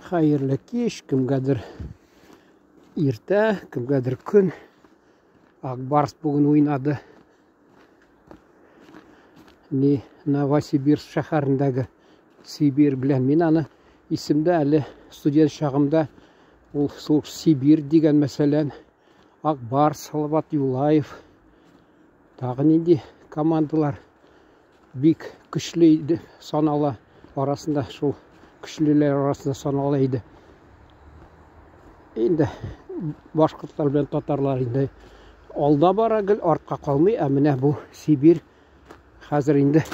Хәерле кич, кемгәдер иртә, кемгәдер көн. Акбарс бүген уйнады. Ни Новосибирск шәһәрендәге Сибирь белән. Мин аны исемдә әле студент чагымда ул шул Сибирь дигән мәсәлән, Акбарс, Салават Юлаев, тагы нинди командалар бик көчле иде санала, арасында шул көчлеләр арасында санала иде. Инде башкортлар белән татарлар инде алда бара, гел артка калмый, ә менә бу Сибирь хәзер инде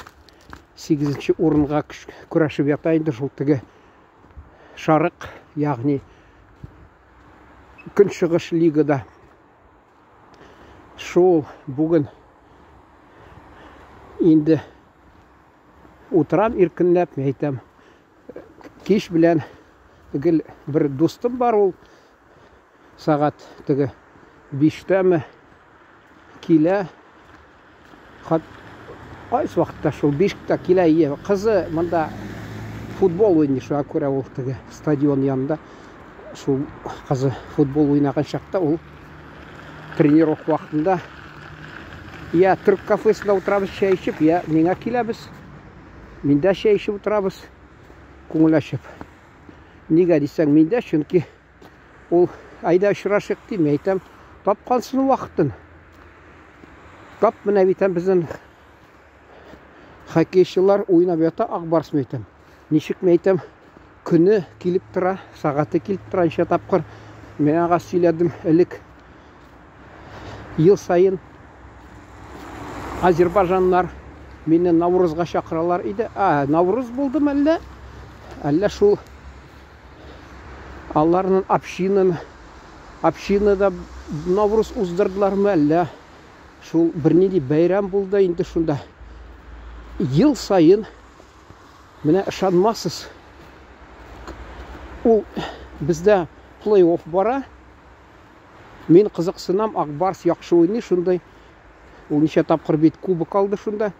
8 урынга көрәшеп ята инде шул теге Шарык, ягъни Көнчыгыш лигада. Шул бүген инде утырам иркенләп, мин әйтәм, кич белән гел бер дустым бар ул, сәгать теге биштәме килә. Хат кайсы вакытта шул биштә килә, ие, кызы монда футбол уйный, шуңа күрә ул теге стадион янында шул кызы футбол уйнаган чакта ул тренировка вакытында я төрк кафесында утырабыз чәй эчеп, я миңа киләбез. Миндә чәй эчеп утырабыз, күңел ачып. Нигә дисәң, миндә, чөнки ул әйдә очрашыйк ди, мин әйтәм, тапкансың вакытын. Тап менә бит безнең хоккейчылар уйнап ята Ак Барс, мин әйтәм. Ничек, мин әйтәм, көне килеп тора, сәгате килеп тора ничә тапкыр. Мин аңа сөйләдем, элек ел саен азербайҗаннар мине Наврузга чакыралар иде. А, Навруз булдымы әллә? Әллә шул аларның общинаны, общинада Навруз уздырдылармы әллә? Шул бернинди бәйрәм булды инде шунда. Ел саен менә ышанмассыз, ул бездә плей-офф бара. Мин кызыксынам, Ак Барс яхшы уйный шундый. Ул ничә тапкыр бит кубок алды шунда.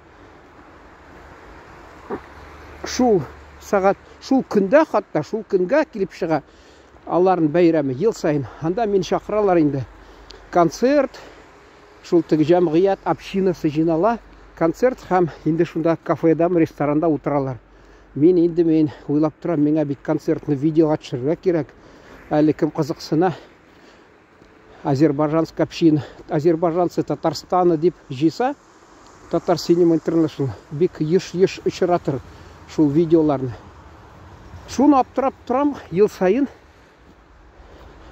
Шул сәгать, шул көндә хатта, шул көнгә килеп чыга аларның бәйрәме ел саен. Анда мин чакыралар инде. Концерт, шул теге җәмгыять общинасы җыйнала, концерт һәм инде шунда кафедамы, ресторанда утыралар. Мин инде мин уйлап торам, миңа бит концертны видеога төшерергә кирәк. Әле кем кызыксына, Азербайджанская община, азербайджанцы Татарстана дип җыйса, Татар Cinema International бик еш-еш очратыр шул видеоларны. Шуны аптырап торам ел саен.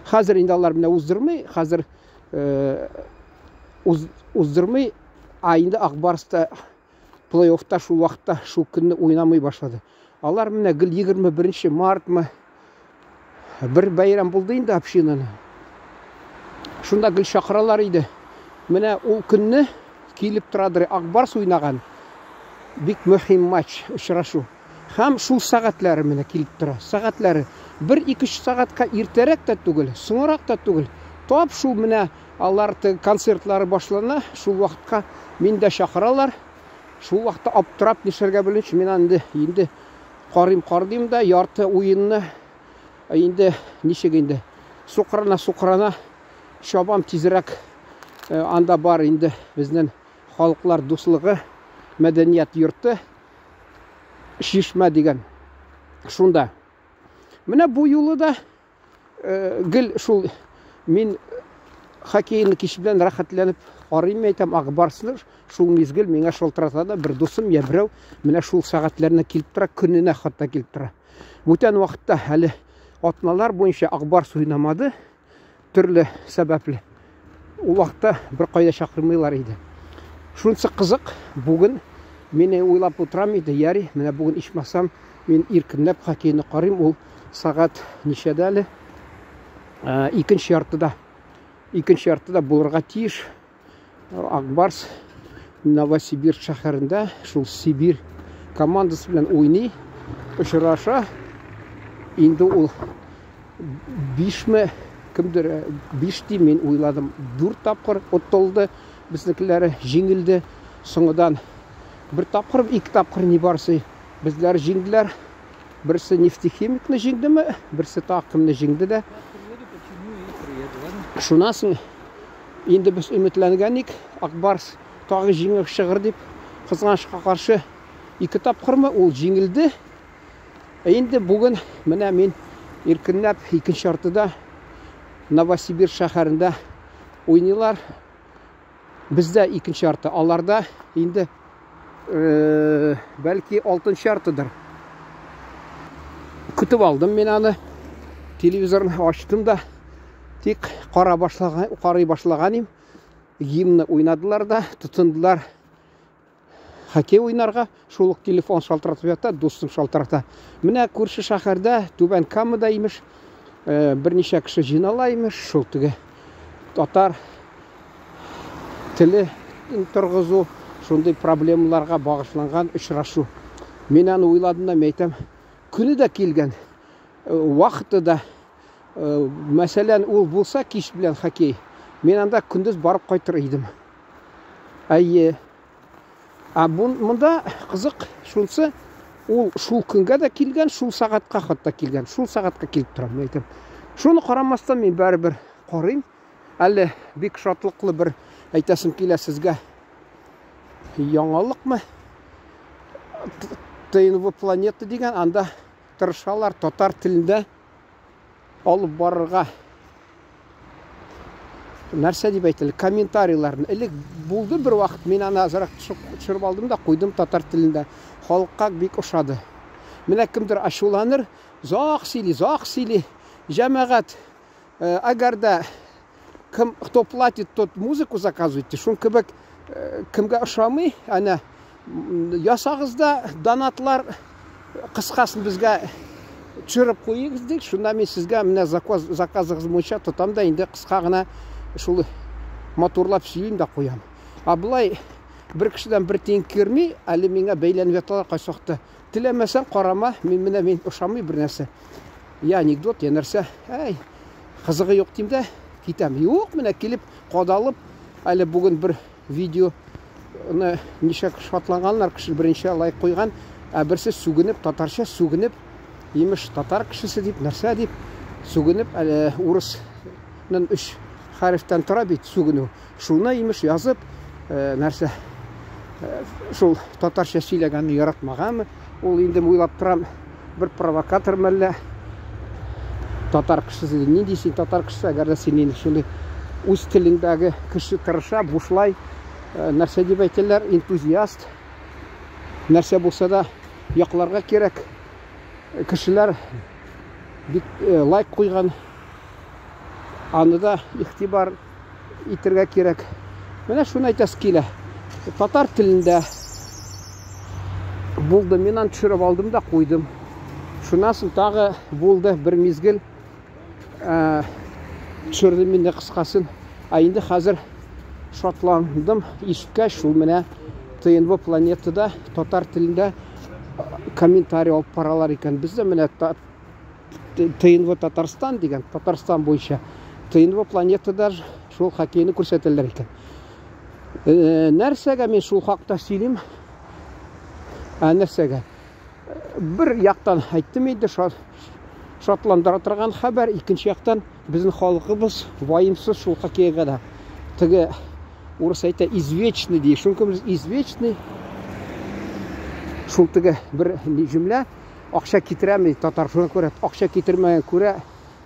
Хәзер инде алар менә уздырмый, хәзер э, уз, уздырмый, а инде Акбарста плей-оффта шул вакытта шул көнне уйнамый башлады. Алар менә гел 21 мартмы бер бәйрәм булды инде общинаны. Шунда гел чакыралар иде. Менә ул көнне килеп торадыр Акбарс уйнаган бик мөһим матч, очрашу. Һәм шул сәгатьләре менә килеп тора. Сәгатьләре бер ике-өч сәгатькә иртәрәк тә түгел, соңрак та түгел. Тап шул менә алар концертлары башлана, шул вакытка мин дә чакыралар. Шул вакытта аптырап нишләргә белмичә, мин инде инде карыйм, карыйм да ярты уенны инде ничек инде сукрана сукрана чабам тизрәк. Э, анда бар инде безнең халыклар дуслыгы мәдәният йорты Чишмә дигән. Шунда. Менә бу юлы да э, гел шул мин хоккейны кич белән рәхәтләнеп карыйм, әйтәм, Ак Барсны шул мизгел миңа шалтырата да бер дусым я берәү менә шул сәгатьләренә килеп тора, көненә хатта килеп тора. Бүтән вакытта әле атналар буенча Ак Барс уйнамады. Төрле сәбәпле. Ул вакытта бер кайда чакырмыйлар иде. Шунысы кызык, бүген мине уйлап утырам иде, яри, менә бүген ичмасам мин иркенләп хоккейны карыйм, ул сәгать ничәдә әле? Э, икенче яртыда. Икенче яртыда булырга тиеш. Акбарс Новосибирск шәһәрендә шул Сибирь командасы белән уйный, очраша. Инде ул бишме, кемдер биш ди, мин уйладым, дүрт тапкыр отылды, безнекеләре җиңелде. Соңыдан бер тапкыр, ике тапкыр ни барсы безләр җиңделәр. Берсе Нефтехимикны җиңдеме, берсе тагы кемне җиңде дә. Шуннан соң инде без өметләнгән ик, Ак Барс тагы җиңеп чыгыр дип, кызганычка каршы, ике тапкырмы ул җиңелде. Ә инде бүген менә мин иркенләп икенче яртыда Новосибирск шәһәрендә уйныйлар. Бездә икенче ярты, аларда инде э, бәлки алтынчы яртыдыр. Көтеп алдым мин аны. Телевизорны ачтым да, тик кара башлаган, карый башлаган идем. Гимнны уйнадылар да, тотындылар хоккей уйнарга. Шул ук телефон шалтыратып ята, дустым шалтырата. Менә күрше шәһәрдә, Түбән Камада имеш, э, берничә кеше җыйнала имеш, шул теге татар теле торгызу, шундый проблемаларга багышланган очрашу. Мин аны уйладым да, мин әйтәм, көне дә килгән, э, вакыты да, э, мәсәлән, ул булса кич белән хоккей, мин анда көндез барып кайтыр идем. Әйе. Ә монда кызык шунсы, ул шул көнгә дә килгән, шул сәгатькә хәтта килгән, шул сәгатькә килеп тора, мин әйтәм. Шуны карамастан мин барыбер карыйм. Әле бик шатлыклы бер әйтәсем килә сезгә. Яңалыкмы? ТНВ планета дигән, анда тырышалар татар телендә алып барырга нәрсә дип әйтелә, комментарийларны. Элек булды бер вакыт, мин аны азрак төшереп алдым да куйдым татар телендә. Халыкка бик ошады. Менә кемдер ачуланыр, зак сөйли, зак сөйли. Җәмәгать, э, әгәр дә кем кто платит, тот музыку заказывает. Шун кебек э, кемгә ошамый, әнә ясагыз да донатлар кыскасын безгә төшереп куегыз ди. Шунда мин сезгә менә заказ заказыгыз буенча тотам да инде кыска гына шул матурлап сөйлим дә куям. А болай бер кешедән бер тиен керми, әле миңа бәйләнеп яталар кайсы вакытта. Теләмәсәң карама, мин менә мин ошамый бер нәрсә. Я анекдот, я нәрсә. Әй, кызыгы юк дим дә китәм. Юк, менә килеп кадалып, әле бүген бер видео ничек шатланганнар, кеше беренче лайк куйган, ә берсе сүгенеп, татарча сүгенеп, имеш татар кешесе дип, нәрсә дип сүгенеп, әле урысның өч хәрефтән тора бит сүгенү. Шуны имеш язып, э, нәрсә э, шул татарча сөйләгәнне яратмаганмы? Ул инде уйлап торам, бер провокатор мәллә татар кешесе. Нинди син татар кешесе, әгәр дә син инде шундый үз телеңдәге кеше тырыша, бушлай э, нәрсә дип әйтәләр, энтузиаст. Нәрсә булса да якларга кирәк. Кешеләр бик э, лайк куйган. Аны да игътибар итергә кирәк. Менә шуны әйтәсе килә. Татар телендә булды. Мин аны төшереп алдым да куйдым. Шуннан соң тагы булды бер мизгел. Ә, төшердем инде кыскасын. Ә инде хәзер шатландым, ишеткәч, шул менә ТНВ планетада татар телендә комментарий алып баралар икән. Бездә менә ТНВ Татарстан дигән, Татарстан буенча ТНВ планетада шул хоккейны күрсәтәләр икән. Э, нәрсәгә мин шул хакта сөйлим? Ә нәрсәгә? Бер яктан әйттем инде, шатландыра торган хәбәр, икенче яктан безнең халкыбыз ваемсыз шул хоккейга да. Теге урыс әйтә, извечный ди. Шуның кебек извечный шул теге бер җөмлә Акча китерәме, татар шуңа күрә акча китермәгән күрә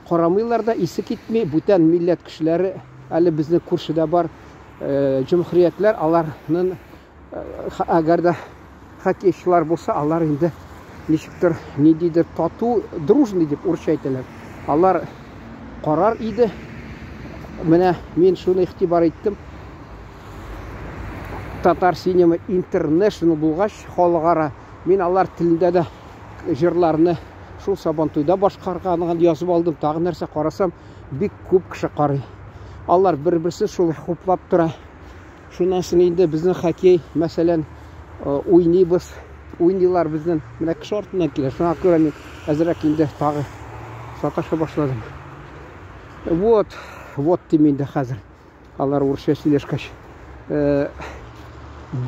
карамыйлар да, исе китми. Бүтән милләт кешеләре әле безнең күршедә бар э, җөмһүриятләр, аларның э, әгәр дә хоккейчылар булса, алар инде ничектер ниндидер тату, дружный дип урысча әйтәләр. Алар карар иде. Менә мин шуны игътибар иттем. Татар синема интернешнл булгач, халыкара Мин алар телендә дә җырларны шул Сабантуйда башкарганын язып алдым. Тагы нәрсә карасам, бик күп кеше карый. Алар бер-берсен шул хуплап тора. Шуннан соң инде безнең хоккей, мәсәлән, э, уйныйбыз, уйныйлар безнең. Менә кеше артыннан килә. Шуңа күрә мин әзрәк инде тагы саташа башладым. Вот, вот дим инде хәзер. Алар урысча сөйләшкәч. Э,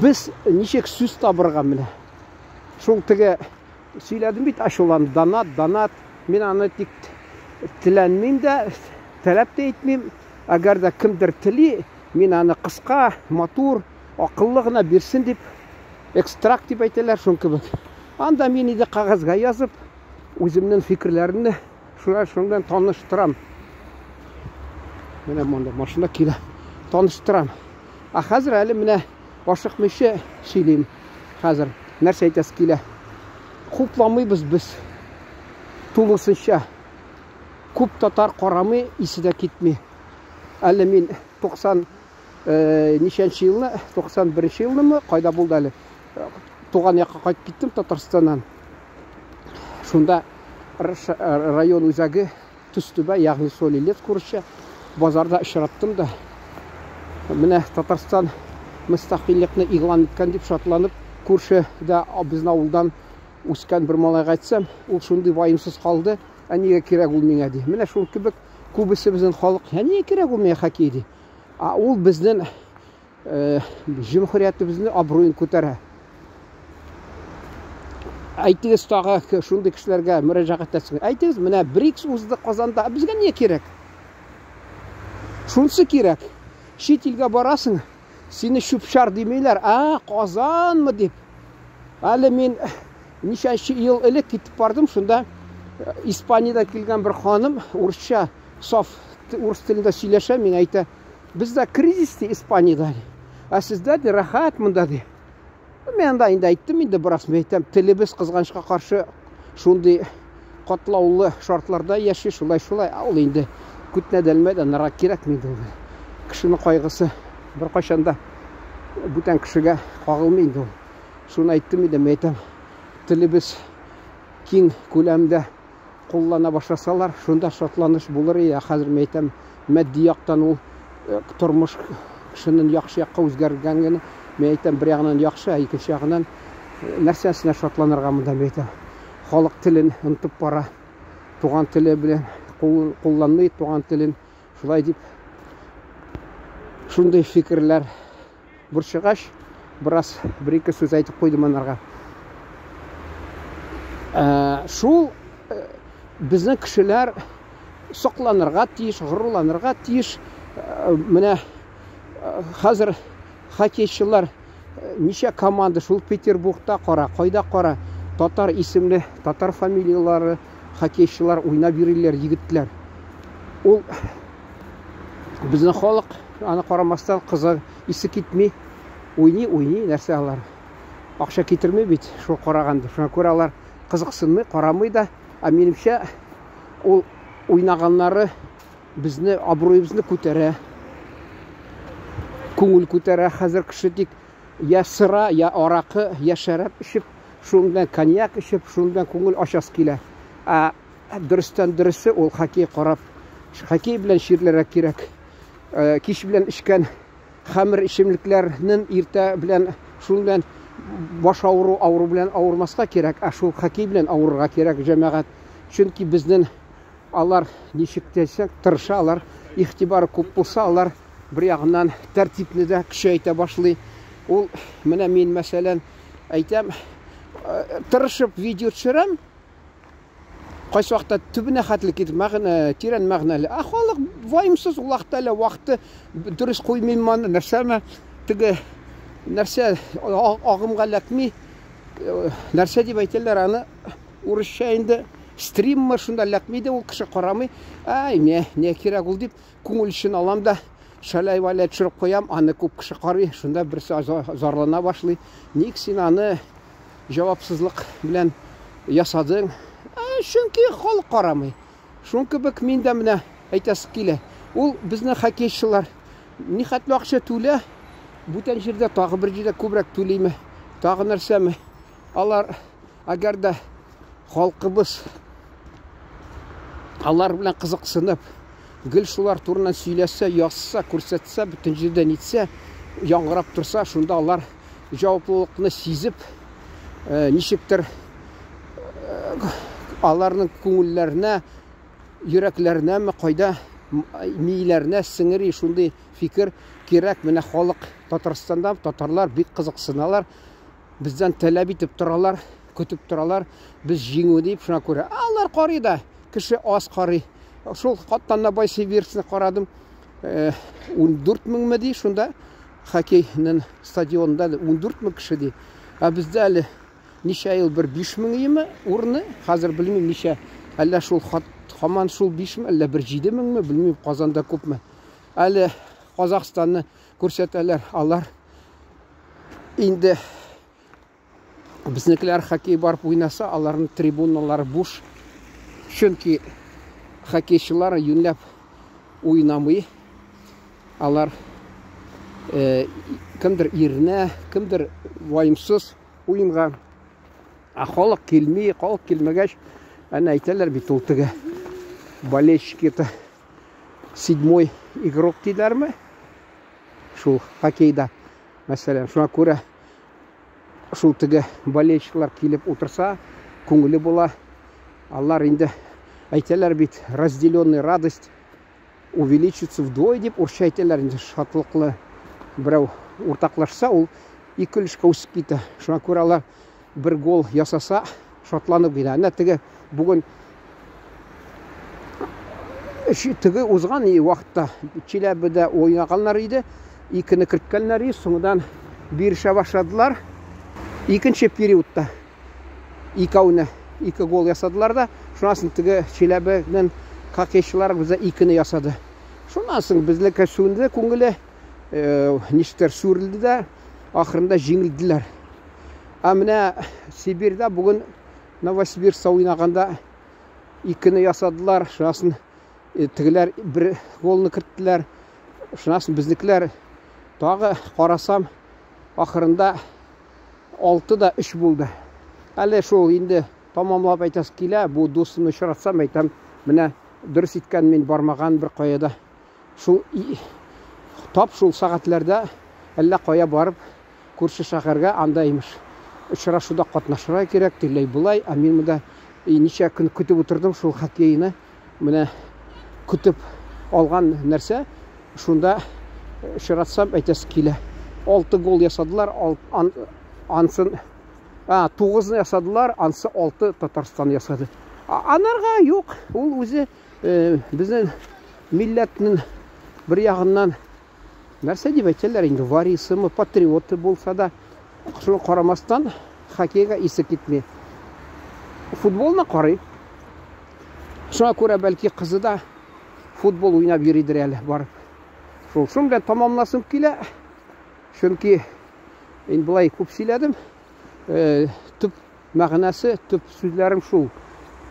без ничек сүз табырга менә? Шул теге Сөйләдем бит ачуланып, донат, донат. Мин аны тик теләнмим дә, таләп тә итмим. Әгәр дә кемдер тели, мин аны кыска, матур, акыллы гына бирсен дип, экстракт дип әйтәләр, шул кебек. Анда мин инде кәгазьгә язып, үземнең фикерләремне шулай шуның белән таныштырам. Менә монда машина килә. Таныштырам. Ә хәзер әле менә ашыкмыйча сөйлим. Хәзер нәрсә әйтәсе килә? Хупламыйбыз без тулысынча. Күп татар карамый, исе дә китми. Әле мин 90 ничәнче елны, 91 елнымы, кайда булды әле? Туган якка кайтып киттем Татарстаннан. Шунда район үзәге Төстүбә, ягъни Солилецк урысча, базарда очраттым да. Менә Татарстан мөстәкыйльлекне игълан иткән дип шатланып, күршедә безнең авылдан үскән бер малайга әйтсәм, ул шундый ваемсыз калды, ә нигә кирәк ул миңа ди. Менә шул кебек күбесе безнең халык, ә нигә кирәк ул миңа хоккей ди. Ә ул безнең җөмһүриятебезнең абруен күтәрә. Әйтегез тагы шундый кешеләргә мөрәҗәгать итәсең. Әйтегез, менә БРИКС узды Казанда, безгә не кирәк? Шунысы кирәк. Чит илгә барасың, сине чүп-чар димиләр, а, Казанмы дип. Әле мин ничәнче ел элек китеп бардым, шунда Испаниядән килгән бер ханым урысча, саф урыс телендә сөйләшә, миңа әйтә, Бездә кризис ди Испаниядә. Ә сездә ди рәхәт монда ди. Мин анда инде әйттем инде бераз, мин әйтәм, телебез кызганычка каршы шундый катлаулы шартларда яши, шулай шулай. Ә ул инде күтнә дәлмәде, анарга кирәкми инде ул. Кешенең кайгысы беркайчан да бүтән кешегә кагылмый инде ул. Шуны әйттем инде, мин әйтәм, телебез киң күләмдә куллана башласалар, шунда шатланыш булыр иде. Ә хәзер мин әйтәм, матди яктан ул тормыш кешенең яхшы якка үзгәргән генә, мин әйтәм, бер ягыннан яхшы, ә икенче ягыннан нәрсәсенә шатланырга монда, мин әйтәм. Халык телен онытып бара, туган теле белән кулланмый туган телен, шулай дип шундый фикерләр борчыгач, бераз бер-ике сүз әйтеп куйдым анарга. Шул безнең кешеләр сокланырга тиеш, горурланырга тиеш. Менә хәзер хоккейчылар ничә команда шул Петербургта кара, кайда кара, татар исемле, татар фамилияләре хоккейчылар уйнап йөриләр, егетләр. Ул безнең халык аны карамастан кызы исе китми. Уйный, уйный, нәрсә алар. Акча китерми бит, шул караганда. Шуңа күрә алар кызыксынмый, карамый да. Ә минемчә, ул уйнаганнары безне, абруебызны күтәрә. Күңел күтәрә. Хәзер кеше тик я сыра, я аракы, я шәраб эчеп, шуның белән коньяк эчеп, шуның белән күңел ачасы килә. Ә дөрестән дөресе ул хоккей карап, хоккей белән чирләргә кирәк. Кич белән эчкән хәмер эчемлекләрнең иртә белән шуның белән баш авыру, авыру белән авырмаска кирәк, ә шул хоккей белән авырырга кирәк, җәмәгать. Чөнки безнең алар ничек дисәң, тырыша алар, игътибары күп булса, алар бер ягыннан тәртипне дә көчәйтә башлый. Ул менә мин, мәсәлән, әйтәм, тырышып видео төшерәм, кайсы вакытта төбенә хәтле китеп, мәгънә, тирән мәгънәле. Ә халык ваемсыз, ул вакытта әле вакыты дөрес куймыйм аны, нәрсәме, теге нәрсә агымга эләкми, нәрсә дип әйтәләр аны, урысча инде, стриммы, шунда эләкми дә ул кеше карамый. Әй, не, не кирәк ул дип, күңел өчен алам да, шәләй-вәләй төшереп куям, аны күп кеше карый, шунда берсе зарлана башлый. Ник син аны җавапсызлык белән ясадың? Чөнки халык карамый. Шуның кебек мин дә менә әйтәсе килә. Ул безнең хоккейчылар нихәтле акча түлә, бүтән җирдә тагы бер җирдә күбрәк түлиме, тагы нәрсәме? Алар әгәр дә халкыбыз алар белән кызыксынып, гел шулар турыннан сөйләсә, язса, күрсәтсә, бөтен җирдә нитсә, яңгырап торса, шунда алар җаваплылыкны сизеп, ничектер аларның күңелләренә, йөрәкләренәме, кайда миләренә сеңери шундый фикер кирәк. Менә халык Татарстанда татарлар бик кызыксыналар, бездән таләп итеп торалар. Көтеп торалар, без җиңү дип, шуңа күрә. Алар карый да, кеше аз карый. Шул каттан Новосибирскны карадым. 14 меңме ди, шунда хоккейның стадионында 14 мең кеше ди. Ә бездә әле ничә ел бер 5 мең име урыны, хәзер белмим ничә. Әллә шул хат, һаман шул 5 мең, әллә бер 7 меңме, белмим, Казанда күпме. Әле Казахстанны күрсәтәләр, алар инде безнекеләр хоккей барып уйнаса, аларның трибуналары буш. Чөнки хоккейчылар юньләп уйнамый. Алар кемдер иренә, кемдер ваемсыз уенга. Ә халык килми, халык килмәгәч, әнә әйтәләр бит ул теге болельщики это седьмой игрок диләрме? Шул хоккейда, мәсәлән, шуңа күрә шул теге болельщиклар килеп утырса, күңеле була. Алар инде әйтәләр бит, разделенная радость увеличится вдвое дип урысча әйтәләр инде, шатлыклы берәү уртаклашса, ул ике өлешкә үсеп китә. Шуңа күрә алар бер гол ясаса, шатланып китә. Әнә теге бүген теге узган вакытта Чиләбедә уйнаганнар иде, икене керткәннәр иде, соңыннан бирешә башладылар. Икенче периодта икәүне ике гол ясадылар да, шуннан соң теге Чиләбенең хоккейчылары безгә икене ясады. Шуннан соң безнеке сүнде күңеле, ничектер сүрелде дә, ахырында җиңелделәр. Ә менә Сибирьдә бүген Новосибирскта уйнаганда икене ясадылар, шуннан соң тегеләр бер голны керттеләр. Шуннан соң безнекеләр тагы карасам, ахырында 6 да 3 булды. Әле шул инде тамамлап әйтәсе килә, бу дустымны очратсам әйтәм, менә дөрес иткән мин бармаган бер кая да. Шул тап шул сәгатьләрдә әллә кая барып күрше шәһәргә анда имеш очрашуда катнашырга кирәк, тегеләй болай, ә мин монда ничә көн көтеп утырдым шул хоккейны. Менә көтеп алган нәрсә, шунда очратсам әйтәсе килә. 6 гол ясадылар, ансын 9 ясадылар, ансы 6 Татарстан ясады. Анарга юк, ул үзе безнең милләтнең бер ягыннан нәрсә дип әйтәләр инде, варисымы, патриоты булса да, шуны карамастан хоккейга исе китми. Футболны карый. Шуңа күрә бәлки кызы да футбол уйнап йөридер әле барып. Шул шуның белән тамамласым килә. Чөнки инде болай күп сөйләдем. Төп мәгънәсе, төп сүзләрем шул.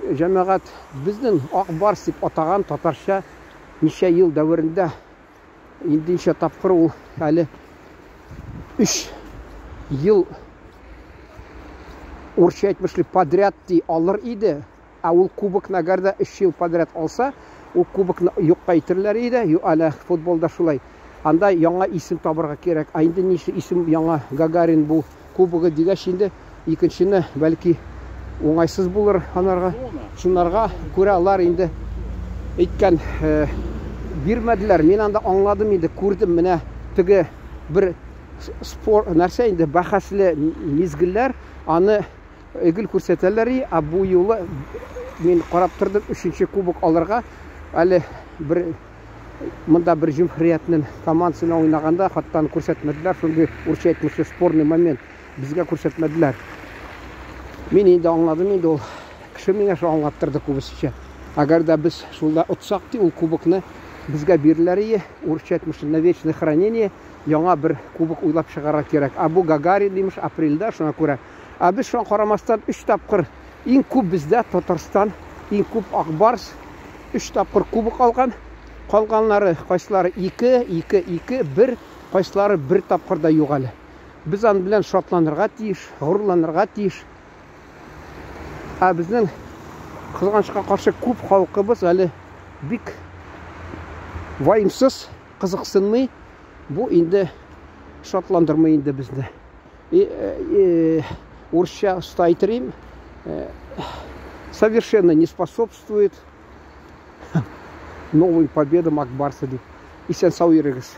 Җәмәгать безнең Ак Барс дип атаган татарча ничә ел дәверендә инде ничә тапкыр ул әле 3 ел урысча әйтмешли подряд ди алыр иде. Ә ул кубокны әгәр дә 3 ел подряд алса, ул кубокны юкка итерләр иде. Әле футболда шулай. Анда яңа исем табырга кирәк. Ә инде ничә исем яңа Гагарин бу кубогы дигәч инде икенчене бәлки уңайсыз булыр анарга. Шунарга күрә алар инде әйткән бирмәделәр. Мин анда аңладым инде, күрдем менә теге бер спор нәрсә инде бәхәсле мизгелләр аны гел күрсәтәләр, ә бу юлы мин карап тордым, 3-нче кубок алырга әле бер монда бер җөмһүриятнең командасына уйнаганда хаттан күрсәтмәделәр, шундый урысча әйтмешли спорный момент безгә күрсәтмәделәр. Мин инде аңладым инде ул кеше миңа шул аңлаттырды күбесенчә. Әгәр дә без шунда отсак ди, ул кубокны безгә биреләр ие, урысча әйтмешли на вечное хранение яңа бер кубок уйлап чыгарырга кирәк. Ә бу Гагарин имеш апрельдә, шуңа күрә. Ә без шуңа карамастан 3 тапкыр иң күп бездә Татарстан, иң күп Ак Барс 3 тапкыр кубок алган. Калганнары кайсылары 2, 2, 2, 1, кайсылары бер тапкыр да юк әле. Без аны белән шатланырга тиеш, горурланырга тиеш. Ә безнең кызганычка каршы күп халкыбыз әле бик ваемсыз, кызыксынмый. Бу инде шатландырмый инде безне. Урысча оста әйтерим, совершенно не способствует новым победам Ак Барса дип. Исән сау йөрегез.